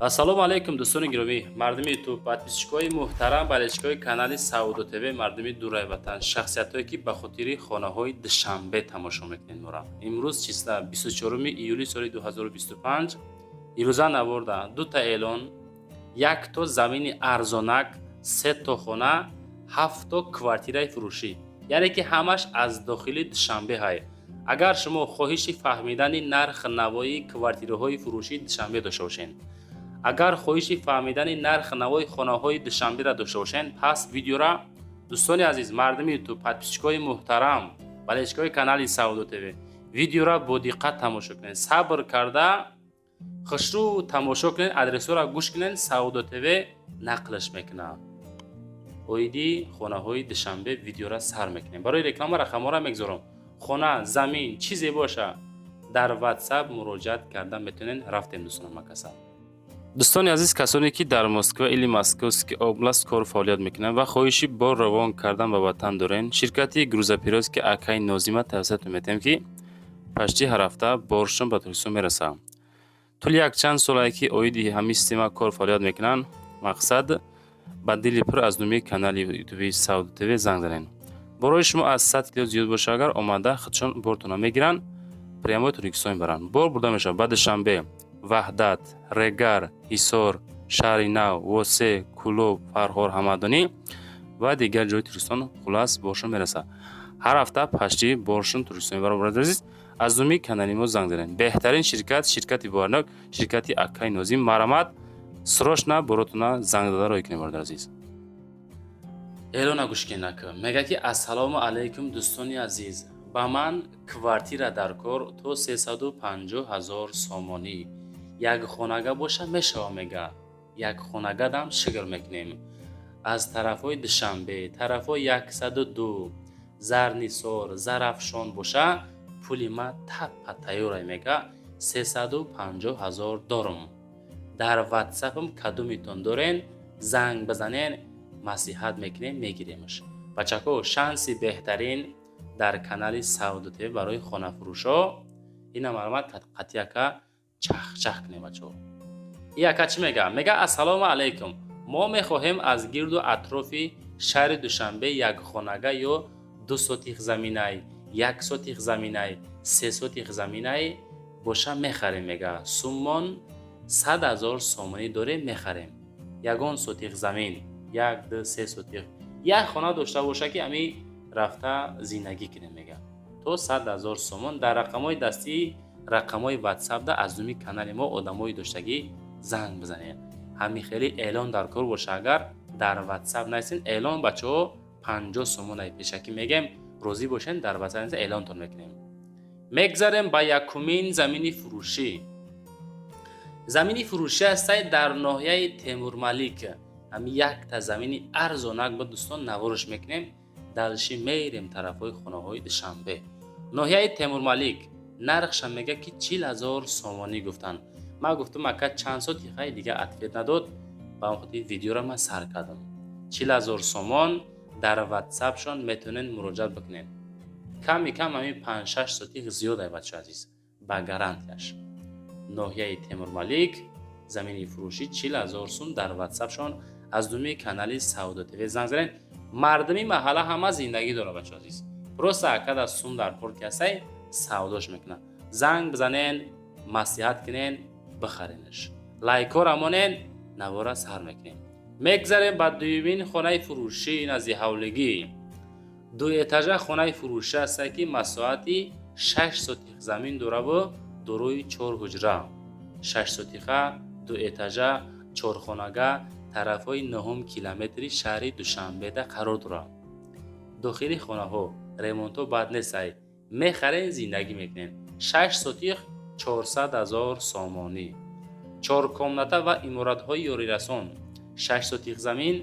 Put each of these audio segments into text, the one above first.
Ассалому алайкум, дӯстони гиромӣ, мардуми Ютуб, подписчикои муҳтарам, болельщикои канали Савдо ТВ, мардуми дураи ватан, шахсиятҳое, ки ба хотири хонаҳои Душанбе тамошо мекунед мора. Имрӯз числа 24 июли соли 2025. Ирӯза наворда дута эълон, якто замини арзонак, сето хона, ҳафто квартираи фурӯшӣ, яъне ки ҳамаш аз дохили Душанбе ҳай. Агар шумо хоҳиши фаҳмидани нарх навои квартираҳои фурӯшии Душанбе дошта бошед, агар хоҳиши фаҳмидани нарх навои хонаҳои Душанберо дошта бошед, пас видеора, дӯстони азиз, мардуми Ютуб, подписчикои муҳтарам, болельщикои канали Савдо ТВ, видеора бо диққат тамошо кунед, сабр карда, хушрӯ тамошо кунед, адресҳоро гӯш кунед. Савдо ТВ нақлш мекунад. Оиди хонаҳои Душанбе видеора сар мекунем. Барои реклама рақамҳоро мегузорам. Хона, замин, чизе боша, дар Ватсап муроҷиат карда метавонед. Рафтем, дӯстонам, макасал. Дӯстони азиз, касоне ки дар Москва или Московский область кору фаъолият мекунанд ва хоҳиши бор равон кардан ба ватан дорен, ширкати грузоперевозки акаи Нозима тавсиятон метиҳем, ки почти ҳар ҳафта боршон ба Тоҷикистон мерасад. Тӯли якчанд солае ки оиди ҳамин система кор фаъолият мекунанд. Мақсад, ба дили пур аз номи канали Ютуби Савдо ТВ занг занед. Борои шумо аз 100 кило зиёд боша агар, омада худшон бортона мегиранд, прямой Тоҷикистон мебаранд. Бор бурда мешавад ба Душанбе, Ваҳдат, Регар, Ҳисор, Шаҳри Нав, Восе, Кӯлоб, Фархор, Ҳамадонӣ ва дигар ҷои Тоҷикистон. Хулас, боршон мерасад. Ҳар ҳафта почти боршон Тоҷикистон мебаранд. Бародари азиз, аз номи канали мо занг занед. Беҳтарин ширкат, ширкати боварнок, ширкати акаи Нозим. Марамат, срочно боротона занг зада роҳӣ кунед, бародари азиз. Эълона гӯш кунед. Мега ки: «Ассалому алайкум, дӯстони азиз, ба ман квартира дар кор то 350 ҳазор сомонӣ, як хонага боша мешава». Мега, як хонагадам шигр мекунем. Аз тарафҳои Душанбе, тарафҳои 102, Зарнисор, Зарафшон боша, пули ма таппа тайёрай. Мега, 350 ҳазор дорум. Дар Ватсапам кадумитон дорен, занг бизанен, маслиҳат мекунем, мегиремаш. Бачако, шанси беҳтарин дар канали Савдо ТВ барои хонафурӯшо. Ина марҳамат, қатъияка чахчах кунем, бачаҳо. И ака чӣ мега? Мега: «Ассалому алайкум, мо мехоҳем аз гирду атрофи шаҳри Душанбе як хонага ё 2 сотих заминай, 1 сотих заминай, 3 сотих заминай боша, мехарем». Мега, суммон 100 000 сомонӣ дорем, мехарем. Ягон сотих замин, як, ду, се сотих, як хона дошта боша, ки ами рафта зиндагӣ кунем. Мега, то 100 000 сомон. Дар рақамҳои дастӣ, рақамҳои Ватсапда аз номи канали мо одамои доштагӣ занг бизанед. Ҳамин хеле эълон дар кор боша агар, дар Ватсап нависен. Эълон, бачаҳо, 50 сомонаи пешакӣ мегем. Розӣ бошен, дар Ватсап нависен, эълонтон мекунем. Мегзарем ба якумин замини фурӯшӣ. Замини фурӯшӣ ҳастай дар ноҳияи Темурмалик. Ҳами якта замини арзонак ба дӯстон наворш мекунем. Дальше мерем тарафҳои хонаҳои Душанбе. Ноҳияи Темурмалик, нархша мега ки 40 000 сомонӣ гуфтанд. Ман гуфтам: «Ака, чанд сотихай?» Дига ответ надод. Ба он хотир видеоро ман сар кардам. 40 000 сомон. Дар Ватсапшон метавонед муроҷиат бикунед. Ками кам ҳамин панҷ-шаш сотих зиёд ай, бачаҳо азиз, ба гарантияш. Ноҳияи Темурмалик, замини фурӯшӣ, 40 000 сум. Дар Ватсапшон аз номи канали Савдо ТВ занг занед. Мардуми маҳалла ҳама зиндагӣ дорад, бачаҳо азиз. Просто акада сум дар кор ки ҳастай, савдош мекунад. Занг бизанен, маслиҳат кунен, бихаренаш. Лайкҳоро монен, навора сар мекунем. Мегзарем ба дуюмин хонаи фурӯшӣ. Назди ҳавлигӣ дуэтажа хонаи фурӯшӣ ҳастад, ки масоҳати 6 сотих замин дораву дорои чор ҳуҷра. 6 сотиха, дуэтажа, чорхонага, тарафҳои нуҳум километри шаҳри Душанбеда қарор дорад. Дохили хонаҳо ремонтҳо бад нестай. Мехарен, зиндагӣ мекунен. 6 сотих, 400 000 сомонӣ, чоркомната ва иморатҳои ёрирасон. 6 сотих замин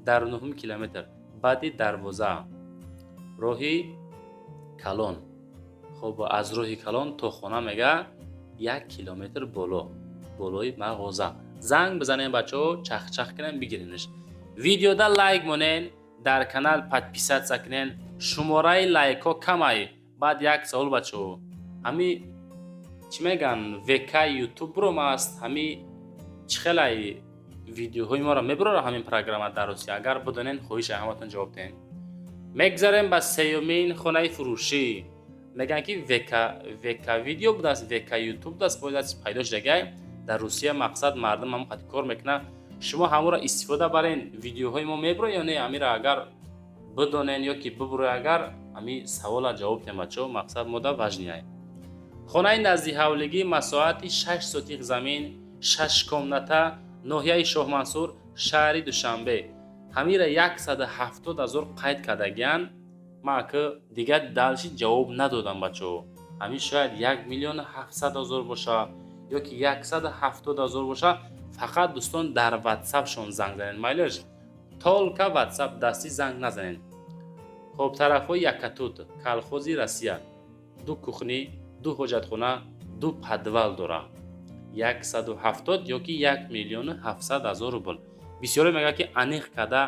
дар нуҳум километр, баъди дарвоза, роҳи калон. Хоб, аз роҳи калон то хона, мега, 1 километр боло, болои мағоза. Занг бизанем, бачаҳо, чахчах кунем, бигиренаш. Видеода лайк монен, дар канал подписаться кунен. Шумораи лайкҳо камай. Баъд як савол, бачаҳо: ҳами чӣ мегӯянд, ВК, Ютуб ром аст, ҳами. Чӣ хелай видеоҳои моро мебурора ҳамин программа дар Русия? Агар бидонен, хоҳиш, ҳаматон ҷавоб диҳен. Мегзарем ба сеюмин хонаи фурӯшӣ. Мегӯянд, ки ВК видео будааст, ВК Ютуб будааст, бояд пайдо шудагай дар Русия. Мақсад, мардум ҳамон қати кор мекунад. Шумо ҳамонро истифода барен, видеоҳои мо мебуро ё не? Амира агар бидонен ё ки бибуро, агар ҳами савола ҷавоб диҳем, бачаҳо, мақсад мода важный ай. Хонаи наздиҳавлигӣ, масоҳати 6 сотих замин, шаш комната, ноҳияи Шоҳмансур, шаҳри Душанбе. Ҳамира 170 000 қайд кардагиян. Ман ака дигар дальше ҷавоб надодам, бачаҳо. Ҳамин шояд 1 700 000 боша ё ки 170 000 боша. Фақат, дӯстон, дар Ватсапшон занг занед, майлеш, только Ватсап, дастӣ занг назанед. Хоб, тарафҳои Якатут, колхози Россия, ду кухня, ду ҳоҷатхона, ду подвал дора. 170 ё ки 1 700 000 рубл. Бисёре мегӯяд, ки аниқ карда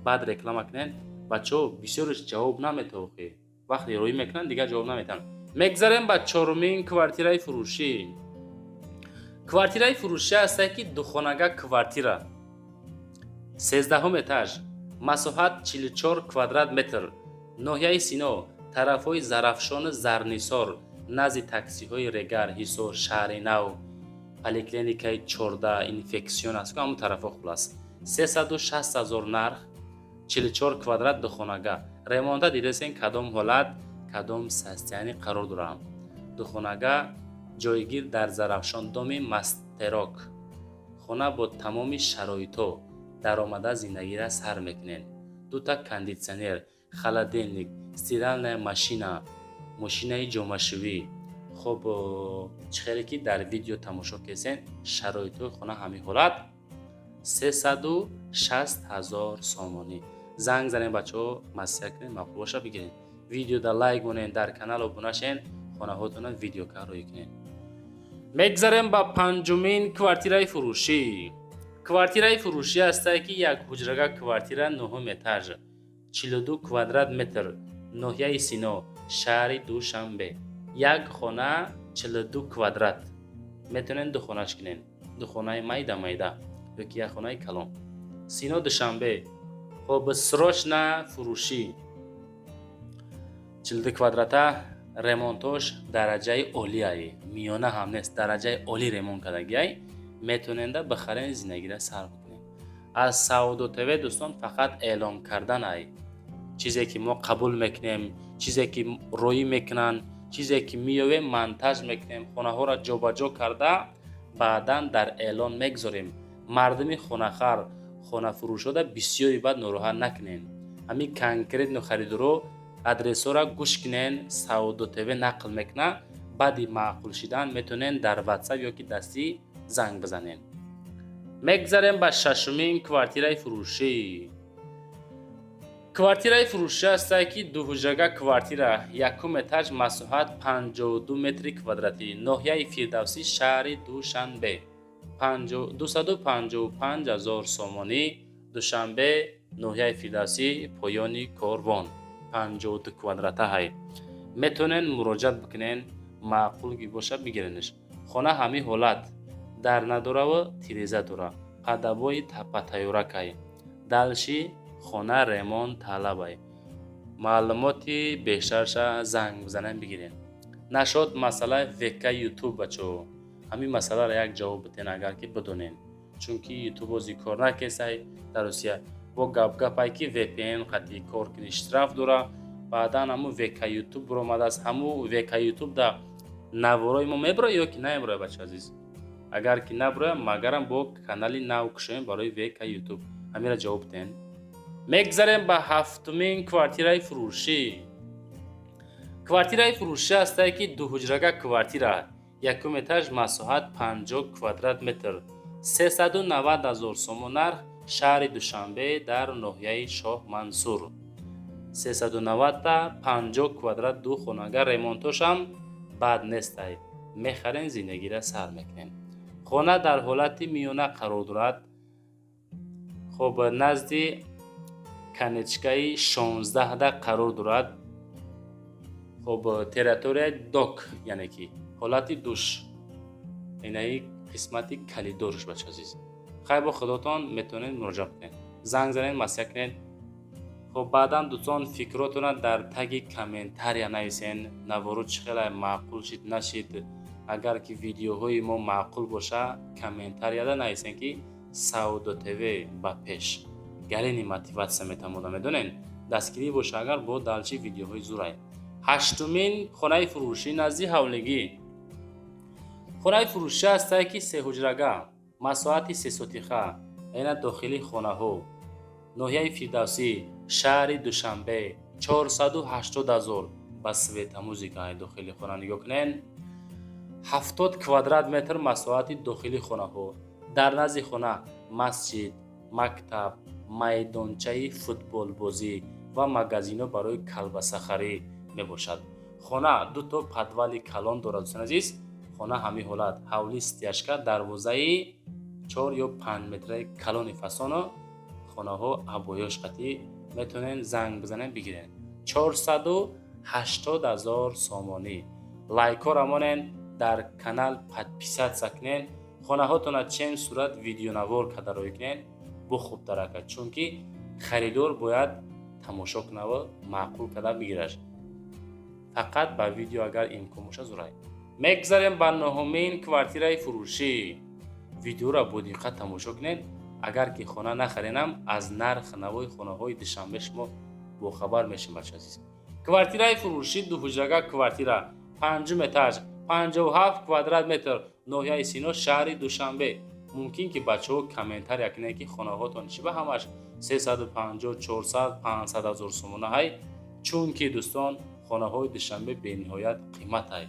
баъд реклама кунед. Бачаҳо, бисёреш ҷавоб наметавохӣ. Вақте роӣ мекунанд, дигар ҷавоб наметаванд. Мегзарем ба чорумин квартираи фурӯшӣ. Квартираи фурӯшӣ ҳастае, ки духонага квартира, 13-ҳум этаж, масоҳат 44 квадрат метр, ноҳияи Сино, тарафҳои Зарафшону Зарнисор, назди таксиҳои Регар, Ҳисор, Шаҳри Нав, поликлиникаи 14 инфекционный аст, ҳамон тарафҳо. Хулас, 360 000 нарх, 44 квадрат, духонага. Ремонта дидесен, кадом ҳолат, кадом состояние қарор дорам. Духонага, ҷойгир дар Зарафшон, доми Мастерок. Хона бо тамоми шароитҳо, даромада зиндагира сар мекунед. Дута кондитсионер, холодильник, стиральная машина, мошинаи ҷомашӯӣ. Хоб, чӣ хеле ки дар видео тамошо кесен, шароитҳои хона ҳамин ҳолат. 360 000 сомонӣ. Занг занем, бачаҳо, маслиҳат кунед, маъқул боша, бигиред. Видеода лайк монед, дар канал обуна шен, хонаҳотона видео роӣ кунед. Мегзарем ба панҷумин квартираи фурӯшӣ. Квартираи фурӯшӣ ҳастае, ки як ҳуҷрага квартира, нуҳум этаж, 42 квадрат метр, ноҳияи Сино, шаҳри Душанбе. Як хона, 42 квадрат. Метавонед ду хонаш кунед, ду хонаи майда майда ё ки як хонаи калон. Сино, Душанбе. Хоб, срочно фурӯшӣ. 42 квадрата, ремонтош дараҷаи олиай, миёна ҳам нест, дараҷаи олӣ ремонт кардагиай. Метавоненда бихарен, зиндагира сар бикунед. Аз Савдо ТВ, дӯстон, фақат эълон карданай. Чизе ки мо қабул мекунем, чизе ки роӣ мекунанд, чизе ки меёвем, монтаж мекунем, хонаҳоро ҷобаҷо карда, баъдан дар эълон мегузорем. Мардуми хонахар, хонафурӯшода бисёри баъд нороҳат накунен. Ҳамин конкретно харидоро адресҳоро гӯш кунен, Савдо ТВ нақл мекунад. Баъди маъқул шидан метавонен дар Ватсап ё ки дастӣ занг бизанен. Мегзарем ба шашумин квартираи фурӯшӣ. Квартираи фурӯшӣ ҳастае, ки дуҳуҷрага квартира, якум этаж, масоҳат 52 метри квадратӣ, ноҳияи Фирдавсӣ, шаҳри Душанбе, 255 ҳазор сомонӣ. Душанбе, ноҳияи Фирдавсӣ, поёни Корвон, 52 квадрата ҳай. Метавонен муроҷиат бикунен, маъқул ки бошад, бигиренш. Хона ҳамин ҳолат, дар надораву тиреза дора, қадабои таппатайёракай. Дальше хона ремонт талабай. Маълумоти бештарша занг бизанем, бигирем. Нашод масъалаи ВК Ютуб, бачаҳо, ҳамин масъаларо як ҷавоб битен, агар ки бидонен, чунки Ютуб ози кор накесай дар Русия. Бо гапгапай, ки VPN қатъи кор кунӣ, штраф дора. Баъдан ҳамун ВК Ютуб буромадааст. Ҳамун ВК Ютуб да наворои мо мебурояд ё ки намебурояд, бача азиз? Агар ки набурояд, магарам бо канали нав кушоем барои ВК Ютуб. Ҳамира ҷавоб битен. Мегзарем ба ҳафтумин квартираи фурӯшӣ. Квартираи фурӯшӣ ҳастае, ки дуҳуҷрага квартира, якум этаж, масоҳат 50 квадрат метр, 390 000 сомон нарх, шаҳри Душанбе, дар ноҳияи Шоҳмансур. 390-та, 50 квадрат, ду хонага, ремонтошам бад нестай. Мехарен, зиндагира сар мекунем. Хона дар ҳолати миёна қарор дорад. Хоб, назди конечкаи 16-да қарор дорад. Хоб, территорияи док, яъне ки ҳолати душ инаи. Қисмати калидорш, бача азиз. Хай, бо худотон метавонед муроҷиат кунед, занг занед, маслиҳат кунед. Хоб, баъдан, дӯстон, фикротона дар таги комментария нависен. Наворо чӣ хеле маъқул шид, нашид? Агар ки видеоҳои мо маъқул боша, комментарияда нависен, ки Савдо ТВ ба пеш. Гарени мотиватсия метамода, медонен, дастгирӣ боша агар бо дальше видеоҳои зурай. Ҳаштумин хонаи фурӯшӣ назди ҳавлигӣ. Хонаи фурӯшӣ ҳастае, ки сеҳуҷрага, масоҳати 3 сотиха, яъне дохили хонаҳо, ноҳияи Фирдавсӣ, шаҳри Душанбе, 480 000 ба светомузыка. Дохили хона нигоҳ кунен, 70 квадрат метр масоҳати дохили хонаҳо. Дар назди хона масҷид, мактаб, майдончаи футболбозӣ ва магазино барои калбасахарӣ мебошад. Хона дуто подвали калон дорад. Дӯстони азиз, хона ҳамин ҳолат, ҳавли стяжка, дарвозаи 4 ё 5 метраи калони фасоно. Хонаҳо обоёш қатӣ, метавонед занг бизанед, бигиред. 480 000 сомонӣ. Лайкҳоро монен, дар канал подписаться кунед. Хонаҳотона чен сурат видеонавор карда рӯй кунед, бо хубтар ака, чунки харидор бояд тамошо кунаву маъқул карда бигираш. Фақат ба видео агар имкон боша, зурай. Мегзарем ба нуҳумин квартираи фурӯшӣ. Видеоро бо диққат тамошо кунед. Агар ки хона нахаренам, аз нарх навои хонаҳои Душанбе шумо бохабар мешем, бача азиз. Квартираи фурӯшӣ дуҳуҷрага квартира, панҷум этаж, 57 квадрат метр, ноҳияи Сино, шаҳри Душанбе. Мумкин ки бачаҳо комментария кунед, ки хонаҳотон чӣ ба ҳамаш 350, 400, 500 ҳазор сомона ҳай? Чунки, дӯстон, хонаҳои Душанбе бениҳоят қиматай,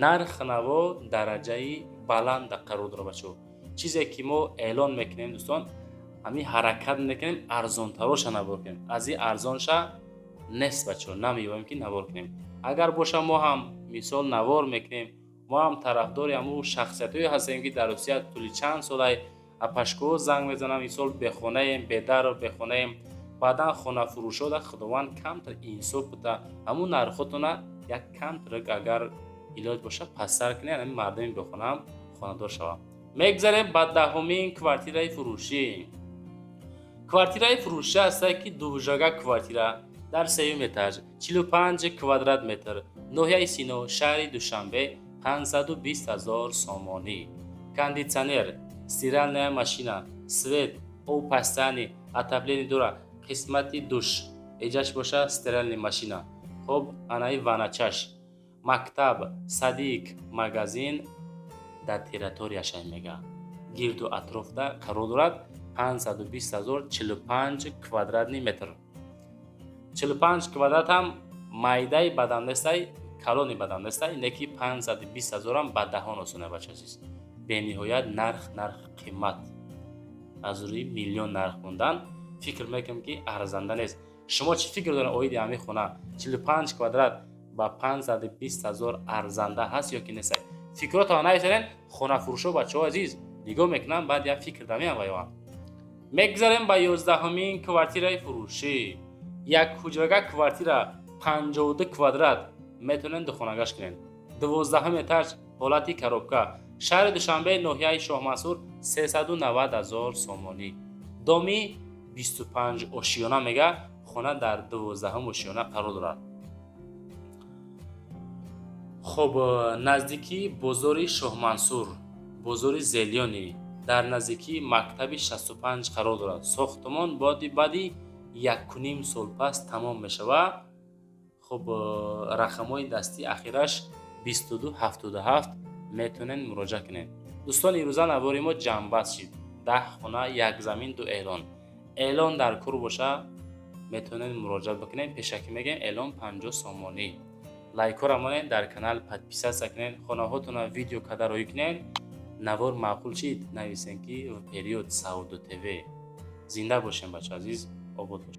нарх наво дараҷаи баланда қарор дорад. Бачаҳо, чизе ки мо эълон мекунем, дӯстон, ҳамин ҳаракат мекунем арзонтароша навор кунем. Аз ин арзонша нест, бачаҳо, намеёбем, ки навор кунем. Агар боша, мо ҳам мисол навор мекунем. Мо ҳам тарафдори ҳамун шахсиятҳое ҳастем, ки дар Русия тӯли чанд солай апашкоҳо занг мезанам, мисол, бехонаем, бедару бехонаем. Баъдан хонафурӯшода Худованд камтар инсоф бута, ҳамун нархотона як камтар, агар илоҷ боша, пасттар кунед, ҳамин мардуми бехонаам хонадор шаванд. Мегзарем ба даҳумин квартираи фурӯшӣ. Квартираи фурӯшӣ ҳастае, ки дуҳуҷрага квартира, дар сеюм этаж, 45 квадрат метр, ноҳияи Сино, шаҳри Душанбе, 520 000 сомонӣ. Кондитсионер, стиральная машина, свет, об постоянный, отопление дора. Қисмати душ эҷаш боша, стиральная машина. Хоб, анаи ваначаш, мактаб, садик, магазин дар территорияша мега, гирду атрофда қарор дорад. 520 000, 45 квадратный метр. 45 квадрат ҳам майдаи бадан нестай, калони бадан нестай, неки 520 ҳазорам ба даҳон осона. Бача азиз, бениҳоят нарх қимат. Аз рӯи миллион нарх мондан, фикр мекунам, ки арзанда нест. Шумо чӣ фикр доред оиди ҳамин хона? 45 квадрат ба 520 ҳазор арзанда ҳаст ё ки нест? Фикротро нависед. Хонафурӯшо, бачаҳо азиз, нигоҳ мекунам, баъд як фикр дамеам ваёам. Мегзарем ба 11-умин квартираи фурӯшӣ. Як ҳуҷрага квартира, 52 квадрат, метавонед духонагаш кунед. 12-ум этаж, ҳолати коробка, шаҳри Душанбе, ноҳияи Шоҳмансур, 390 ҳазор сомонӣ. Доми 25 ошиёна мега, хона дар 12-ум ошиёна қарор дорад. Хоб, наздикии бозори Шоҳмансур, бозори Зелёный, дар наздикии мактаби 65 қарор дорад. Сохтумон боди баъди 1,5 сол пас тамом мешавад. Хуб, рақамҳои дастӣ ахираш 2277, метавонед муроҷиат кунед. Дӯстон, имрӯза навори мо ҷамъбаст шид: 10 хона, як замин, ду эълон. Эълон дар кор боша, метавонед муроҷиат бикунед. Пешакӣ мегӯем, эълон 50 сомонӣ. Лайкҳоро монед, дар канал подписаться кунед, хонаҳотонро видео карда роҳӣ кунед. Навор маъқул чид, нависем, ки вперёд, Савдо ТВ. Зинда бошем, бача азиз, обод бошед.